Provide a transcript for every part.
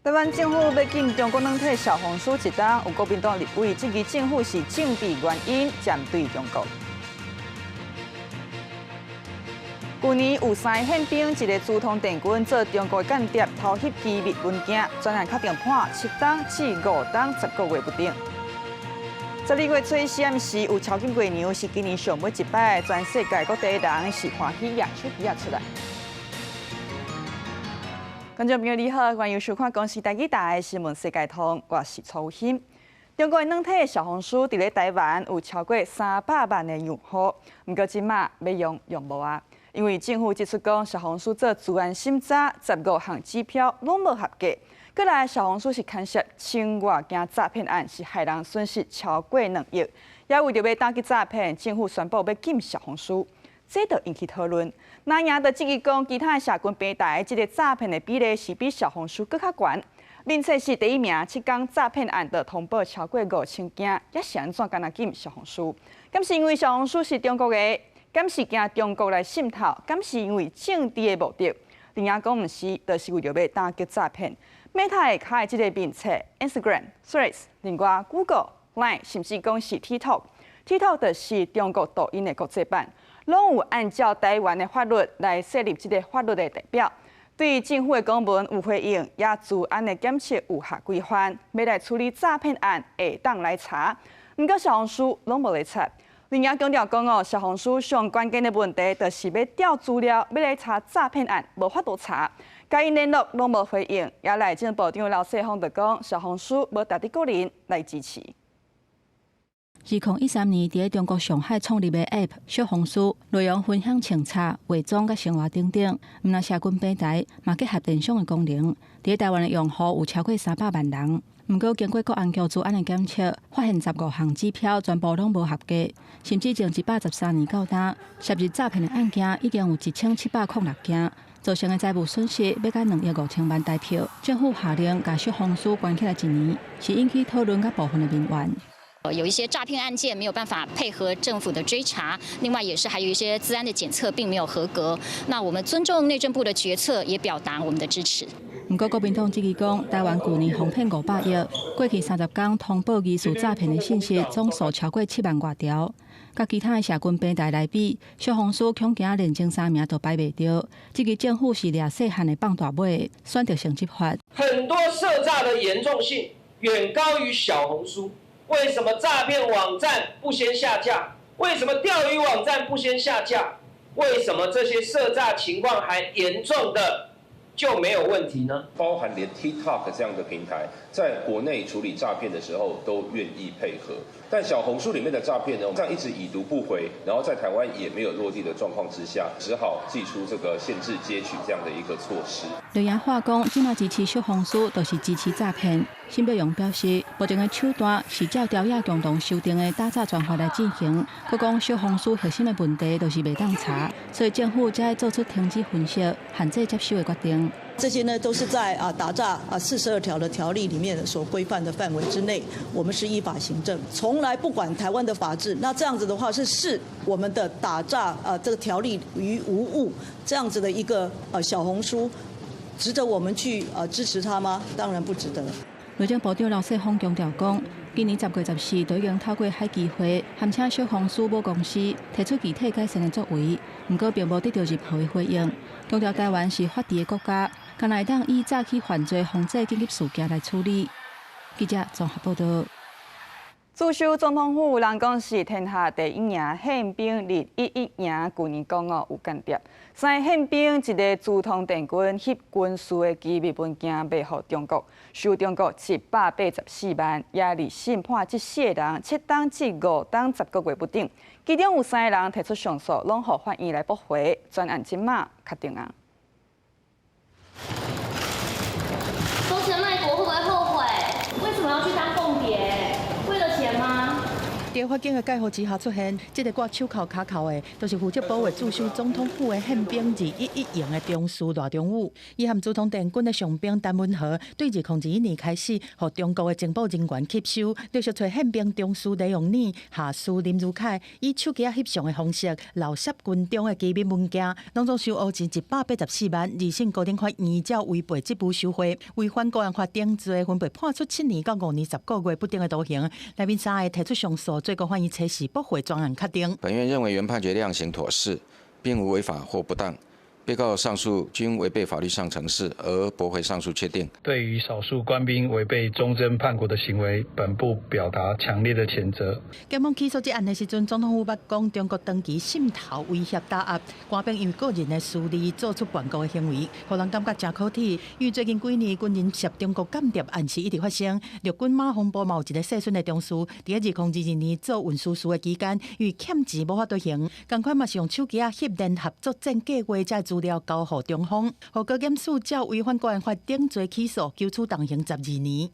台灣政府欲禁中國軟體小紅書一冬，有國民黨立委質疑政府是政治原因針對中國。舊年有三個憲兵，一个資通電軍做中國間諜偷翕機密文件，全案確定判7冬至5冬10個月不等。12月初四暗時有超級月娘，是今年上尾一擺，全世界各地人是歡喜攑手機仔出來。觀眾朋友你好，歡迎收看公視台語台的新聞世界通，我是楚欣。中國的軟體小紅書佇咧台灣有超過300萬的用戶，毋過這馬欲用用無啊，因為政府指出講小紅書做資安審查，15項指標攏無合格。過來小紅書是牽涉千外件詐騙案，是害人損失超過2億。也為著欲打擊詐騙，政府宣布欲禁小紅書，這就引起討論。那也就質疑講，其他的社群平台這個詐騙的比例是比小紅書閣較懸。面冊是第一名，7天詐騙案就通報超過5000件，抑是按怎干焦禁小紅書？敢是因為小紅書是中國的？敢是驚中國來滲透？敢是因為政治的目的？另外講毋是，就是為著欲打擊詐騙。Meta 下跤的這個面冊、Instagram、Threads，另外 Google、Line，甚至講是 TikTok，TikTok 就是中國抖音的國際版，攏有按照台灣的法律來設立這個法律的代表。對政府的公文有回應，也資安的檢測有合規範，欲來處理詐騙案會當來查。毋過小紅書攏無咧查。另外強調講哦，小紅書上關鍵的問題就是欲調資料，欲來查詐騙案，無法度查。共𪜶聯絡攏無回應，也內政部長劉世鋒就講，小紅書無值得個人來支持。2013年，佇中國上海創立的 App 小紅書，內容分享穿插、化妝佮生活等等，毋但社群平台，嘛結合電商的功能。佇台灣的用戶有超過300萬人。毋過經過國安局資安的檢測，發現15項指標全部攏無合格，甚至從113年到今，涉入詐騙的案件已經有1706件，造成的財務損失欲到2億5000萬台票。政府下令共小紅書關起來一年，是引起討論佮部分的民怨。有一些詐騙案件沒有辦法配合政府的追查，另外也是還有一些資安的檢測並沒有合格。那我們尊重內政部的決策，也表達我們的支持。毋過國民黨質疑講，台灣舊年予騙500億，過去30工通報疑似詐騙的信息總數超過7萬外條，佮其他的社群平台來比，小紅書恐驚連前三名都排袂著。質疑政府是掠細漢的放大尾，選擇性執法。很多涉詐的嚴重性遠高於小紅書。為什麼詐騙網站不先下架？為什麼釣魚網站不先下架？為什麼這些涉詐情況還嚴重的就沒有問題呢？包含連 TikTok 這樣的平台，在國內處理詐騙的時候都願意配合，但小紅書裡面的詐騙呢，這樣一直已讀不回，然後在台灣也沒有落地的狀況之下，只好祭出這個限制接取這樣的一個措施。劉亞化講，這馬支持小紅書就是支持詐騙。沈伯洋表示，目前的手段是照條約共同修訂的打詐專法來進行。閣講小紅書核心的問題就是袂當查，所以政府才會做出停止分析、限制接收的決定。這些呢，都是在打詐42條的條例裡面所規範的範圍之內，我們是依法行政，從來不管台灣的法制。那這樣子的話，是視我們的打詐這個條例於無物，這樣子的一個小紅書，值得我們去支持它嗎？當然不值得。內政部長劉世鋒強調講，今年10月14就已經透過海基會，函請小紅書母公司提出具體改善的作為，毋過並無得到任何的回應。強調台灣是法治的國家，敢若會當以早起犯罪防治緊急事件來處理。記者綜合報道。駐守總統府人講是天下第一營憲兵211營，舊年講哦有間諜，三个憲兵一个資通電軍翕軍事的機密文件賣予中國，收中國784萬，也二審判這四个人7冬至5冬10個月不等，其中有三个人提出上訴，攏予法院來駁回，全案這馬確定啊。收錢賣國會不會後悔？為什麼要去當共諜？為了錢嗎？佇法警的蓋護之下出現，這个掛手銬跤銬的，就是負責保衛駐守總統府的憲兵211營的中士賴中武。伊和朱通電軍的上兵陳文豪，對2021年開始，予中國的情報人員吸收，陸續揣憲兵中士李永年、下士林如凱，以手機仔翕相的方式，漏泄軍中的機密文件，攏總收烏錢184萬。二審高等法院照違背職務受賄、違反國安法等罪，分別判處7年到5年10個月不等的徒刑。內面三个提出上訴，最高法院測試駁回專案確定。本院認為原判決量刑妥適，並無違法或不當。被告上訴均違背法律上程式，而駁回上訴確定。對於少數官兵違背忠貞叛國的行為，本部表達強烈的譴責。檢方起訴這案的時陣，總統府捌講中國長期滲透威脅打壓，官兵因為個人的私利做出叛國的行為，予人感覺誠可恥。因為最近幾年軍人涉中國間諜案是一直發生，陸軍馬防部嘛有一个世巡的中士，佇2022年做運輸士的期間，因為欠錢無法度還，仝款嘛是用手機仔翕聯合作戰計劃這資料交予中方，予高檢署照違反國安法等罪起訴，求處重刑12年。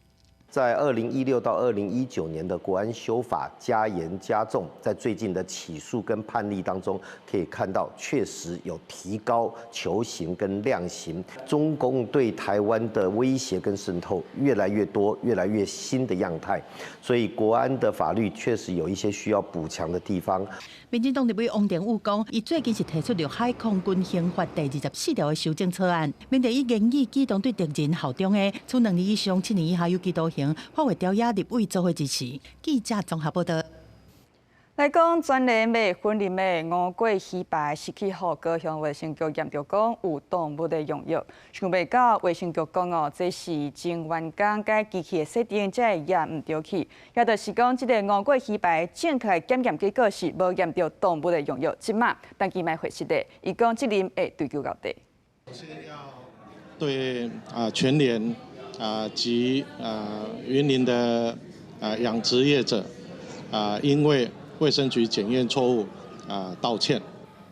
在2016到2019年的國安修法加嚴加重，在最近的起訴跟判例當中，可以看到確實有提高求刑跟量刑。中共對台灣的威脅跟滲透越來越多，越來越新的樣態，所以國安的法律確實有一些需要補強的地方。民進黨立委王定宇講，伊最近是提出陸海空軍刑法第24條的修正草案，面對以言語舉動對敵人效忠的，處2年以上7年以下有期徒刑，法會朝野立委做伙支持。記者綜合報道。來講全聯欲噴淋的吳過魚排是去予高雄衛生局驗著講有動物的用藥，想袂到衛生局講哦，這是前員工改機器的設定，才會驗毋著去。也就是講，這个吳過魚排正確的檢驗結果是無驗著動物的用藥。這馬陳其邁回釋的，伊講責任會追究到底。對啊，全聯啊及啊雲林的啊養殖業者啊，因為衛生局檢驗錯誤啊，道歉。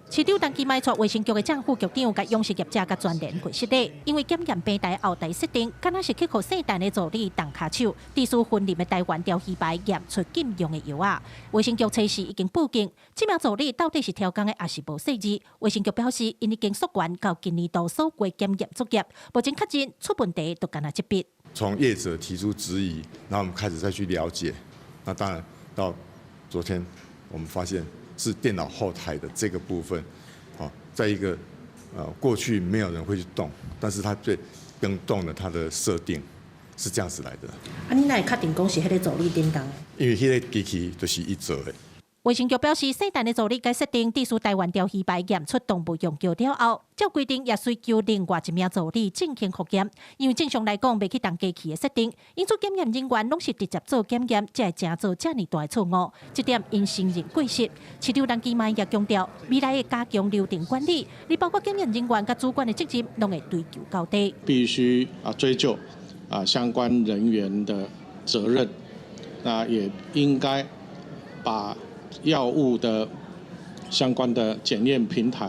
市長陳其邁帶衛生局的正副局長佮養殖業者佮全聯跪失禮，因為檢驗平台後台設定，敢若是去予姓陳的助理動跤手，致使雲林的台灣鯛魚排驗出禁用的藥仔。衛生局測試已經報警，這名助理到底是刁工的，抑是無細膩？衛生局表示，𪜶已經溯源到今年度所過檢驗作業，目前確認出問題就干焦這筆。從業者提出質疑，然後我們開始再去了解，那當然到昨天我們發現是電腦後台的這個部分，好，在一個過去沒有人會去動，但是它對更動了它的設定，是這樣子來的。啊，你哪會確定講是彼个助理叮當？因為彼个機器就是伊做的。衛生局表示，姓陳的助理改設定，致使台灣鯛魚排驗出動物用藥了後，照規定也需求另外一名助理進行複驗。因為正常來講，袂去動機器的設定，因此檢驗人員攏是直接做檢驗，才會成做遮爾大的錯誤。這點𪜶承認過失。市長陳其邁也強調，未來會加強流程管理，你包括檢驗人員佮主管的責任，攏會追究到底。必須啊追究啊相關人員的責任，那也應該把藥物的相關的檢驗平台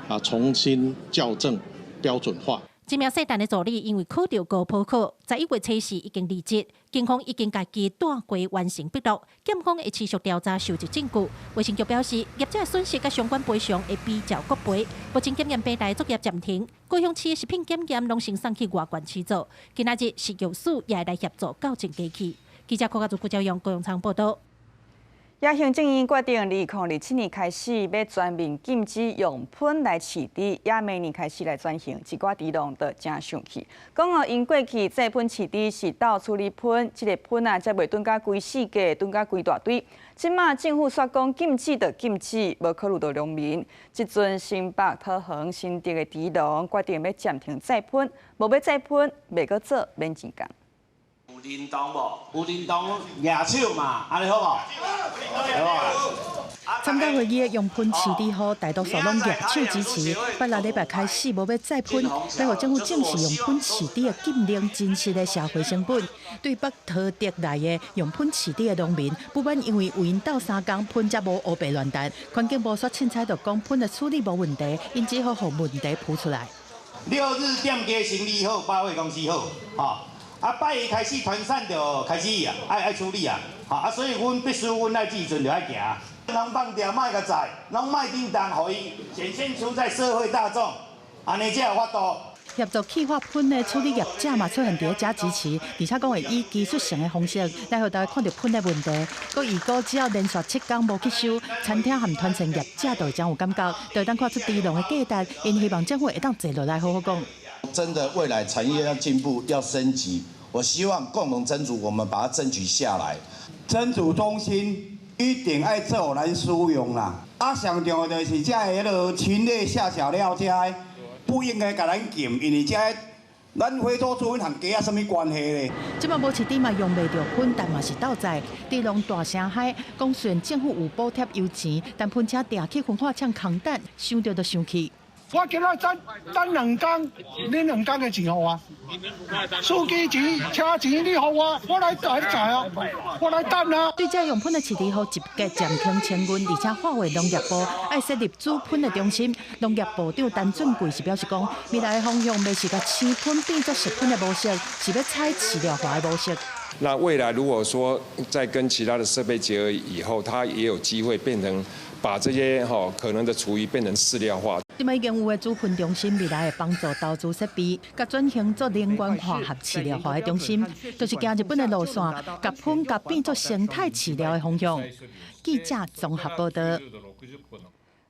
啊，重新校正標準化。這名姓陳的助理因為考著高普考，11月初四已經離職，警方已經共伊帶回完成筆錄，檢方會持續調查收集證據。衛生局表示，業者損失佮相關賠償會比照國賠。目前檢驗平台作業暫停，高雄市的食品檢驗攏先送去外縣市做。今仔日食藥署也會來協助校正機器。記者柯家祖、顧朝陽、高永昌報道。也行政院決定，2027年開始欲全面禁止用噴來飼豬，也明年開始來轉型，一寡豬農就誠生氣。講哦，𪜶過去祭噴飼豬是到處咧噴，這个噴啊，才袂囤甲規世界，囤甲規大堆。這馬政府煞講禁止就禁止，無考慮著農民。這陣新北、桃園、新竹的豬農決定欲暫停再噴，無欲再噴，袂閣做免錢工。有認同無？有認同舉手嘛，按呢好無？好。參加會議的用噴飼豬戶，大多數攏舉手支持。八六禮拜開始無欲再噴，欲予政府正視用噴飼豬的禁令真實的社會成本。對北桃竹內的用噴飼豬的農民，不滿因為為𪜶鬥相共噴才無烏白亂彈。環境部煞凊彩就講噴的處理無問題，𪜶只好予問題浮出來。六日店家生意好，百貨公司好，吼。啊，拜一開始團散就開始啊，愛愛處理啊，吼啊，所以阮必須阮愛這時陣就愛行。攏放掉，莫共載，攏莫叮當，予伊顯現出在社會大眾，按呢才有法度。協助氣化噴的處理業者嘛出現佇咧遮支持，而且講會以技術性的方式來予大家看著噴的問題。閣預估只要連續7工無去收，餐廳和團膳業者就會真有感覺，就會當看出豬籠的價值。𪜶希望政府會當坐落來好好講。真的未來產業要進步，要升級，我希望共同爭取，我們把它爭取下來。偵處中心一定愛做予咱使用啦。啊，上重要就是這个彼落禽類下腳料這个不應該共咱禁，因為這个咱非洲豬瘟和雞仔啥物關係咧？這擺無飼豬嘛用袂著噴，但嘛是鬥載。豬農大聲嗨，講雖然政府有補貼油錢，但噴車定去焚化廠空等，想著就生氣。我今仔等等2工，你2工的錢予我，司機錢、車錢你予我，我來來載啊，我來等啊。對這用噴的飼豬予集結暫停清運，而且化為農業部愛設立煮噴的中心。農業部長陳俊貴是表示講，未來的方向袂是共生噴變做熟噴的模式，是欲採飼料化的模式。那未來如果說再跟其他的設備結合以後，它也有機會變成把這些哈可能的廚餘變成飼料化。這擺已經有的煮噴中心，未來會幫助投資設備，共轉型做能源化和飼料化的中心，就是行日本的路線，共噴共變做生態飼料的方向。記者綜合報道。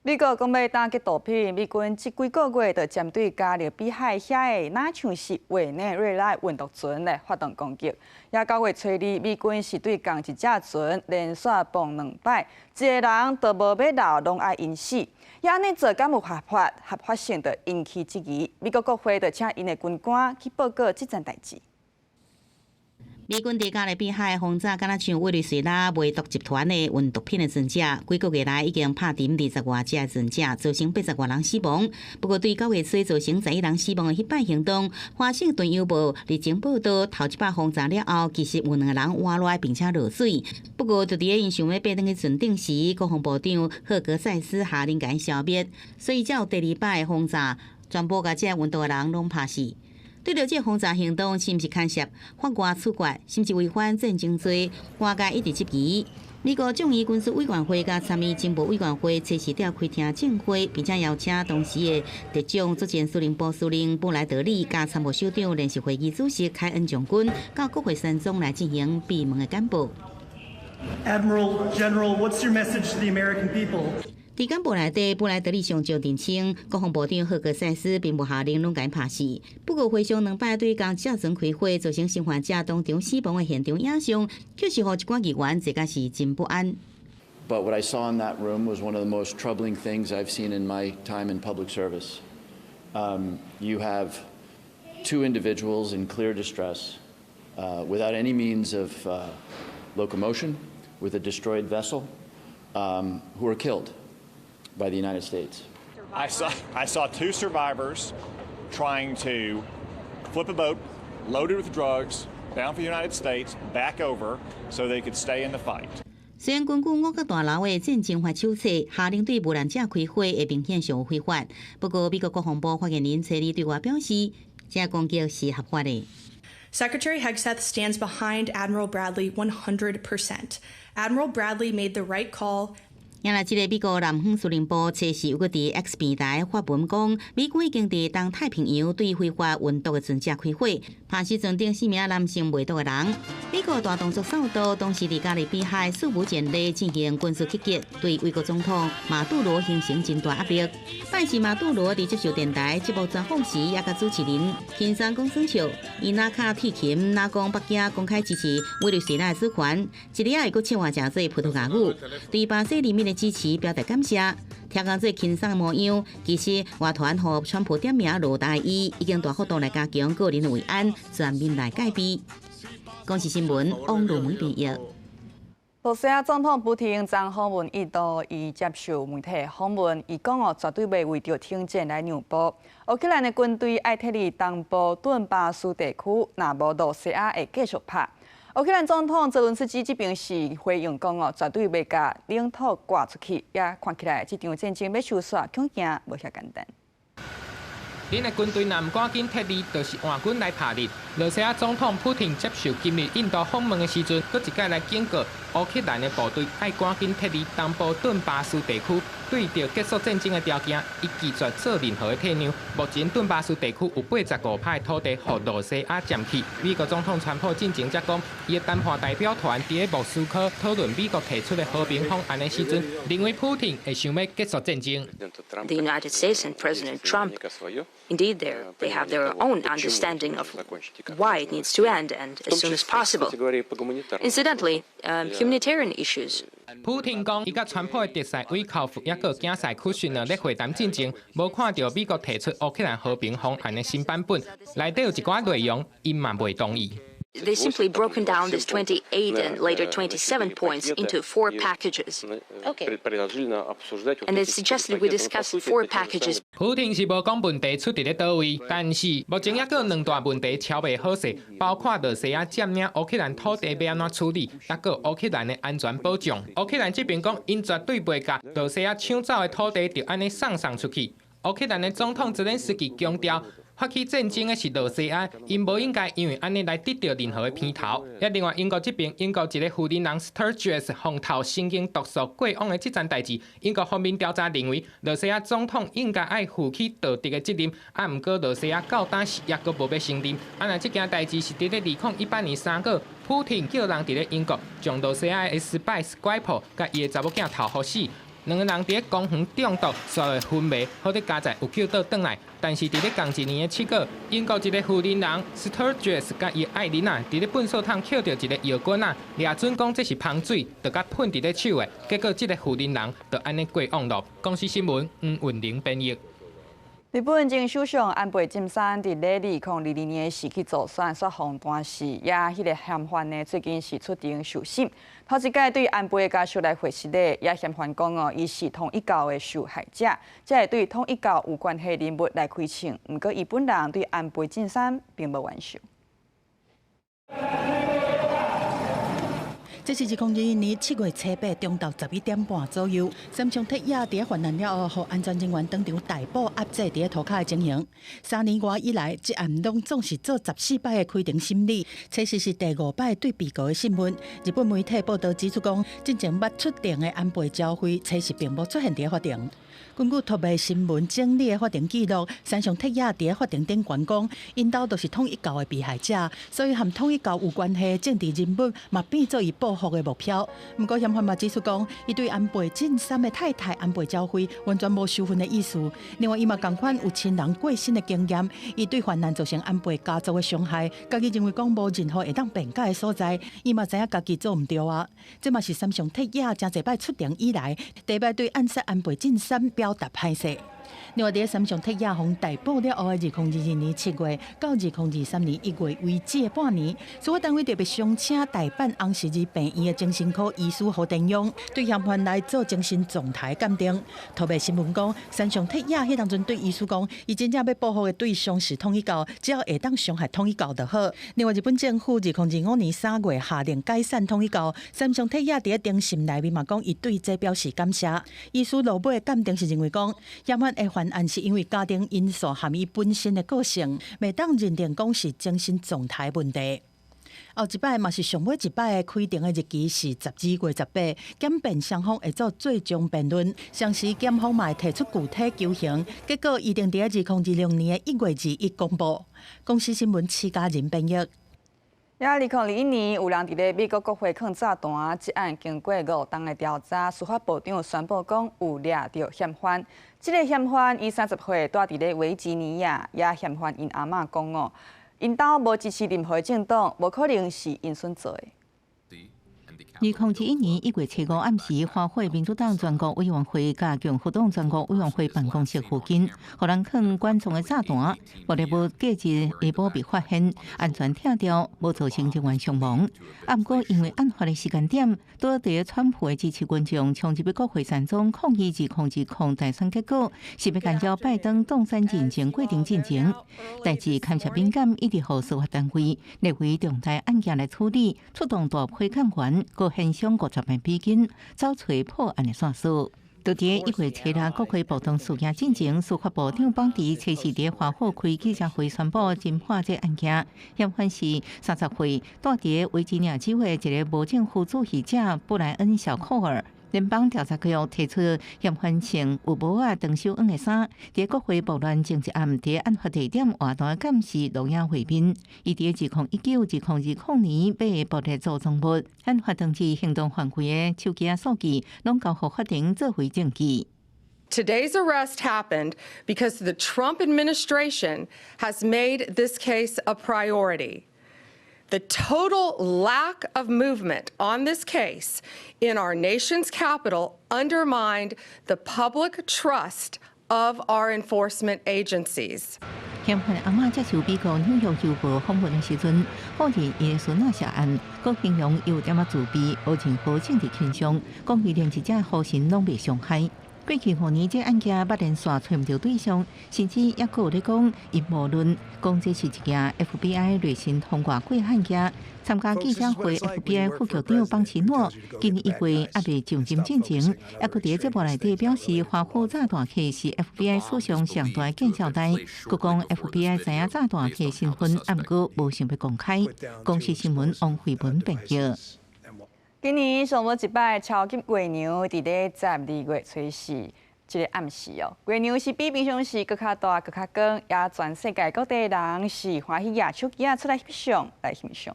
美國講欲打擊毒品，美軍這幾個月就針對加勒比海遐的，若像是委內瑞拉運毒船來發動攻擊。也9月初2，美軍是對仝一隻船連續爆兩擺，一个人都無欲留，攏愛𪜶死。也按呢做敢有合法？合法性就引起質疑。美國國會就請𪜶的軍官去報告這件代誌。美軍佇加勒比海轟炸，敢若像委內瑞拉賣毒集團的運毒品的船隻，幾個月來已經拍沉20外隻的船隻，造成80外人死亡。不過，對9月初造成11人死亡的彼擺行動，華盛頓郵報日前報道，頭一擺轟炸了後，其實有兩個人活落來並且落水。不過，就佇咧𪜶想欲爬轉去船頂時，國防部長赫格塞斯下令共𪜶消滅，所以才有第二擺的轟炸，全部共這運毒的人攏拍死。對著這個轟炸行動是毋是牽涉法外處決，甚至違反戰爭罪，外界一直質疑。美國眾議軍事委員會佮參議情報委員會初四召開聽證會，並且邀請當時的特種作戰司令部司令布萊德利佮參謀首長聯席會議主席凱恩將軍到國會山莊來進行閉門的簡報。 Admiral General, what's your message to the American people? 佇簡報內底，布萊德利上將澄清，國防部長赫格塞斯並無下令攏共𪜶拍死。不過，回想兩擺對仝一隻船開火，造成生還者當場死亡的現場影像，確實予一寡議員坐甲是真不安。 But what I saw in that room was one of the most troubling things I've seen in my time in public service. You have two individuals in clear distress, without any means of locomotion, with a destroyed vessel, who were killed by the United States. I saw two survivors trying to flip a boat loaded with drugs bound for the United States back over so they could stay in the fight. 雖然根據五角大樓的戰爭法手冊，下令對無難者開火會明顯上有違法。不過，美國國防部發言人初二對外表示，這攻擊是合法的。 Secretary Hegseth stands behind Admiral Bradley 100%. Admiral Bradley made the right call. 原來，這个美國南方司令部初四猶閣佇 X 平台發文講，美軍已經佇東太平洋對非法運毒的船隻開火，拍死船頂四名男性賣毒的人。美國大動作掃毒，當時佇加勒比海史無前例進行軍事突擊，對美國總統馬杜羅形成真大壓力。但是馬杜羅佇接受電台節目專訪時，也共主持人輕鬆講耍笑，伊若敲鐵琴，若講北京公開支持委內瑞拉的主權，一日仔會閣切換成做葡萄牙語，對巴西人民的支持表達感謝。聽講這輕鬆的模樣，其實外傳予川普點名落台伊已經大幅度來加強個人的維安，全面來戒備。公視新聞王路梅編譯。羅西亞總統普廷昨訪問印度，伊接受媒體訪問，伊講哦，絕對袂為著停戰來讓步。烏克蘭的軍隊愛撤離東部頓巴斯地區，若無羅西亞會繼續拍。烏克蘭總統澤倫斯基這邊是回應講哦，絕對袂共領土割出去。也看起來這場戰爭欲收煞，恐驚無遐簡單。恁的軍隊若毋趕緊撤離，就是換軍來拍你。羅西亞總統普廷接受今日印度訪問的時陣，閣一擺來警告烏克蘭的部隊愛趕緊撤離東部頓巴斯地區，對著結束戰爭的條件，伊拒絕做任何的退讓。目前頓巴斯地區有85%的土地予羅西亞佔去。美國總統川普進前才講，伊的談判代表團佇咧莫斯科討論美國提出的和平方案的時陣，認為普廷會想欲結束戰爭。 The United States and President Trump, indeed, they have their own understanding of why it needs to end and as soon as possible. Incidentally, humanitarian issues. 普廷講，伊佮川普的特使威考夫，抑閣囝婿庫什納咧會談進前，無看著美國提出烏克蘭和平方案的新版本，內底有一寡內容，𪜶嘛袂同意。 They simply broken down this 28 and later 27 points into four packages. And they suggested we discuss four packages. 普廷是無講問題出佇咧佗位，但是目前抑閣有兩大問題敲袂好勢，包括羅西亞佔領烏克蘭土地欲按怎處理，抑閣烏克蘭的安全保障。烏克蘭這邊講，𪜶絕對袂共羅西亞搶走的土地就按呢送送出去。烏克蘭的總統澤連斯基強調，發起戰爭的是羅西亞，𪜶無應該因為按呢來得著任何的片頭。抑另外英國這邊，英國一個婦人人 Sturgess 予投神經毒素過往的這樁代誌，英國方面調查認為，羅西亞總統應該愛負起道德的責任，啊，毋過羅西亞到今是抑閣無欲承認。啊，若這件代誌是佇咧2018年3月，普廷叫人佇咧英國將羅西亞的 spy 斯拐破，共伊的查某囝投予死。兩個人佇咧公園中毒，煞會昏迷，好咧佳哉有救倒轉來。但是佇咧仝一年的7月，英國一個婦人人 Sturgess 佮伊愛人啊，佇咧糞掃桶抾著一個藥罐仔，掠準講這是芳水，就共噴佇咧手的，結果這個婦人人就按呢過往囉。公視新聞黃雲玲編譯。日本前首相安倍晉三佇咧2022年時去助選煞予彈死，也彼個嫌犯呢，最近是出庭受審。頭一擺對安倍家屬來回釋咧，也嫌犯講哦，伊是統一教的受害者，才會對統一教有關係人物來開槍。毋過伊本人對安倍晉三並無冤仇。這是2021年7月初八中晝11點半左右，三上鐵也佇犯案了後，予安全人員當場逮捕押制佇咧塗跤的情形。3年外以來，這案攏總是做14擺的開庭審理，這是第五擺對被告的審問。日本媒體報道指出講，進前捌出庭的安倍昭惠，這時並無出現佇法庭。根據托麥新聞整理的法庭記錄，山上徹也佇法庭頂懸講，𪜶兜都是統一教的被害者，所以和統一教有關係的政治人物嘛變做伊報復的目標。毋過嫌犯嘛指出講，伊對安倍晉三的太太安倍昭惠完全無仇恨的意思。另外，伊嘛仝款有親人過身的經驗，伊對犯案造成安倍家族的傷害，家己認為講無任何會當辯解的所在，伊嘛知影家己做毋對啊。這嘛是山上徹也誠濟擺出庭以來，第一擺對暗殺安倍晉三表達歹勢。另外，佇三上鐵也予逮捕了後的2022年7月到2023年1月為止的半年，司法單位特別商請大阪紅十字病院的精神科醫師何田勇對嫌犯來做精神狀態鑑定。特別新聞講，三上鐵也彼當陣對醫師講，伊真正欲報復的對象是統一教，只要會當傷害統一教就好。另外，日本政府2025年3月下令解散統一教，三上鐵也佇咧庭審內面嘛講，伊對這表示感謝。醫師落尾鑑定是認為講，嫌犯的犯案是因為家庭因素和伊本身的個性，袂當認定講是精神狀態問題。後一擺嘛是上尾一擺的開庭的日期是12月18，檢辯雙方會做最終辯論，同時檢方嘛會提出具體求刑，結果預定佇2026年1月21公布。公視新聞徐家仁編譯。也2021年有人佇咧美國國會囥炸彈，這案經過5冬的調查，司法部長宣布講有掠著嫌犯。這個嫌犯伊30歲，住佇咧維吉尼亞，也嫌犯𪜶阿嬤講哦，𪜶兜無支持任何政黨，無可能是𪜶孫做的。2021年1月初五暗時，花火民主黨全國委員會佮共和黨全國委員會辦公室附近，予人囥管狀的炸彈，爆炸物隔日下晡被發現，安全拆掉，無造成人員傷亡。啊，毋過因為案發的時間點，拄佇川普的支持群眾衝入去國會山莊抗議2020大選結果，是欲干擾拜登當選進程過程進行。代誌牽涉敏感，一直予司法單位列為重大案件來處理，出動大批探員。閣懸賞50萬美金，找揣破案的線索。就佇1月7日國會暴動事件進前，司法部長邦迪初四佇華府開記者會宣布偵破這案件。嫌犯是30歲，住佇維吉尼亞州的一个無政府主義者布萊恩·小庫爾。聯邦調查局提出嫌犯穿有帽仔長袖黃的衫，佇國會暴亂前一暗，佇案發地點活動監視錄影畫面。伊佇2019、2020年買暴力組裝物，案發當時行動範圍的手機仔數據，攏交予法庭作為證據。 Today's arrest happened because the Trump administration has made this case a priority. The total lack of movement on this case in our nation's capital undermined the public trust of our enforcement agencies. 嫌犯阿嬤接受美國紐約郵報訪問的時陣，否認伊的孫仔涉案，閣形容有點仔自卑，無任何政治傾向，講伊連一隻雨神攏袂傷害。過去5年，這案件捌連續揣毋著對象，甚至猶閣有咧講陰謀論，講這是一件 FBI 內心通過過案件。參加記者會，FBI 副局長邦奇諾今年1月猶未上任進前，猶閣佇節目內底表示，華府炸彈客是 FBI 史上上大見笑代。閣講 FBI 知影炸彈客身份，毋過無想欲公開。公視新聞王慧文編譯。今年上尾一擺超級月娘佇咧12月初四這个暗時哦，月娘是比平常時閣較大、閣較光，也全世界各地人是歡喜舉手機仔出來翕相來翕相。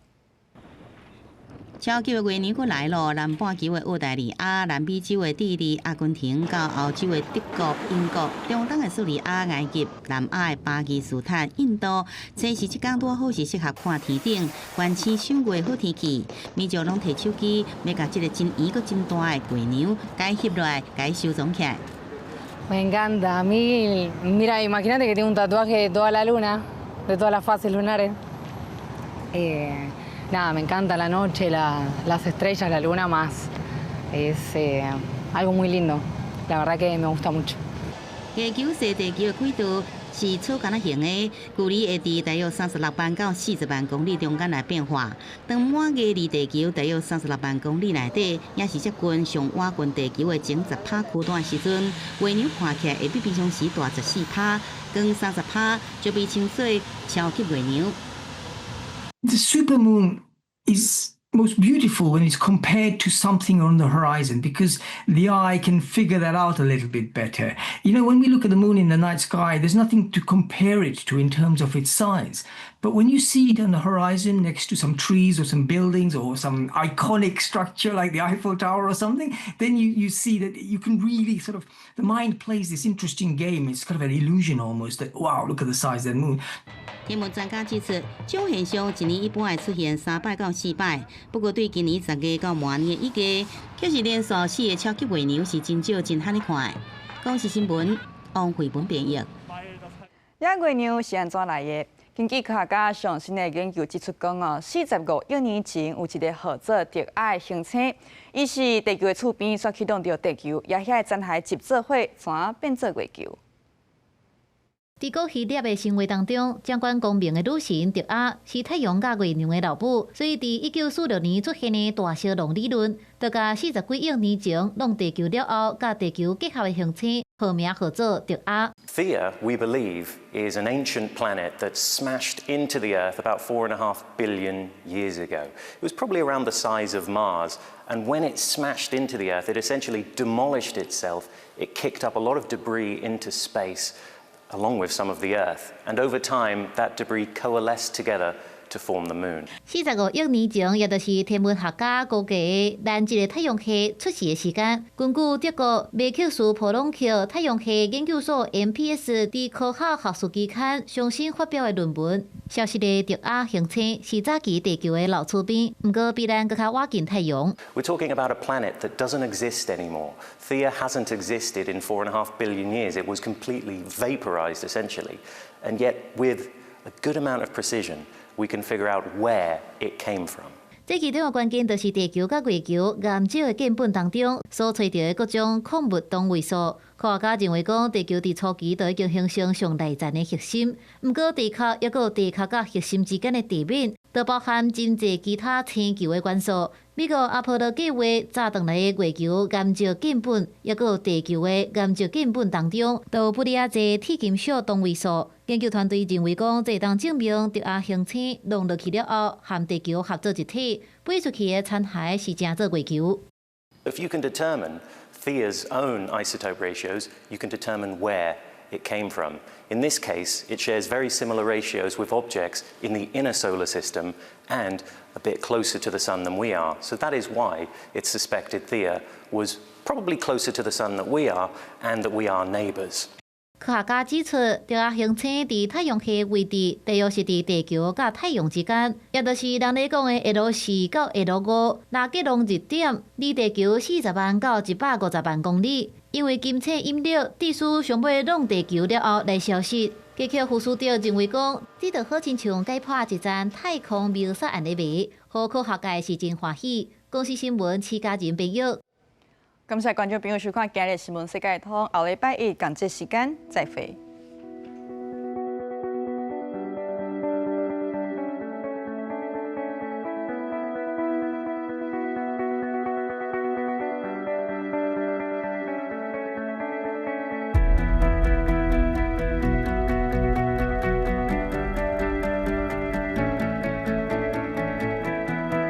超級的月娘閣來囉，南半球的澳大利亞、南美洲的智利、阿根廷，到歐洲的德國、英國、中東的敘利亞、埃及、南亞的巴基斯坦、印度，這是這工拄好是適合看天頂、觀星賞月好天氣。民眾攏提手機，欲共這个真圓閣真大的月娘，共翕落來，共收藏起來。 Me encanta, a mí, mira, imagínate que tengo un tatuaje de toda la luna, de todas las fases lunares. Nada, me encanta la noche, las estrellas, la luna más. Es algo muy lindo, la verdad que me gusta mucho. 月球踅地球的軌道是草桿仔型的，距離會佇大約36萬到40萬公里中間來變化。當滿月離地球大約三十六萬公里內底，也是接近上倚近地球的前10趴區段時陣，月娘看起來會比平常時大14趴，光30趴，就被稱做超級月娘。 The supermoon is most beautiful when it's compared to something on the horizon because the eye can figure that out a little bit better. When we look at the moon in the night sky, there's nothing to compare it to in terms of its size. But when you see it on the horizon next to some trees or some buildings or some iconic structure like the Eiffel Tower or something, then you see that you can really sort of, the mind plays this interesting game. It's kind of an illusion almost that, wow, look at the size of that moon. 天文專家指出，這種現象一年一般會出現3擺到4擺。不過對今年10月到明年的1月，卻是連續四个超級月娘是真少真罕咧看的。公視新聞王慧文編譯。這月娘是按怎來的？根據科學家上新的研究指出，講哦，45億年前有一个號做特亞的行星，伊是地球的厝邊，煞去挵著地球，也遐殘骸集做伙，怎變做月球？佇古希臘的神話當中，掌管光明的女神特亞是太陽佮月娘的老母，所以佇1946年出現的大小龍理論，就共40幾億年前挵地球了後，佮地球結合的行星號名號做特亞。 Theia, we believe, is an ancient planet that smashed into the Earth about 4.5 billion years ago. It was probably around the size of Mars, and when it smashed into the Earth, it essentially demolished itself. It kicked up a lot of debris into space, along with some of the Earth. And over time, that debris coalesced together to form the moon. 45億年前，也就是天文學家估計咱這个太陽系出世的時間。根據德國麥克斯普朗克太陽系研究所 MPS佇科學學術期刊上新發表的論文，消失的特亞行星是早期地球的老厝邊，毋過比咱閣較倚近太陽。 We're talking about a planet that doesn't exist anymore. Theia hasn't existed in 4.5 billion years. It was completely vaporized, essentially. And yet, with a good amount of precision, we can figure out where it came from. 這其中的關鍵就是地球佮月球岩石的樣本當中所揣著的各種礦物同位素。科學家認為講，地球佇初期就已經形成上內層的核心，毋過地殼抑閣有地殼佮核心之間的地面，都包含真濟其他星球的元素。美國阿波羅計劃載轉來的月球岩石樣本，抑閣有地球的岩石樣本當中，都有不哩仔濟鐵金屬同位素。研究團隊認為講，這會當證明著亞行星弄落去了後，和地球合做一體，飛出去的殘骸是成做月球。 If you can determine Theia's own isotope ratios, you can determine where it came from. In this case, it shares very similar ratios with objects in the inner solar system and a bit closer to the sun than we are. So that is why it's suspected Theia was probably closer to the sun than we are and that we are neighbors. 科學家指出，著亞行星佇太陽系位置，大約是佇地球佮太陽之間，也就是人咧講的 L 4到 L5，拉格朗日點，離地球40萬到150萬公里。因為金星引力，致使上尾挵地球了後來消失。傑克福斯特認為講，這就好親像解破一層太空謀殺案的謎，予科學界是真歡喜。公視新聞，徐家仁編譯。感謝觀眾朋友收看今日新聞世界通，後禮拜一仝這時間再會。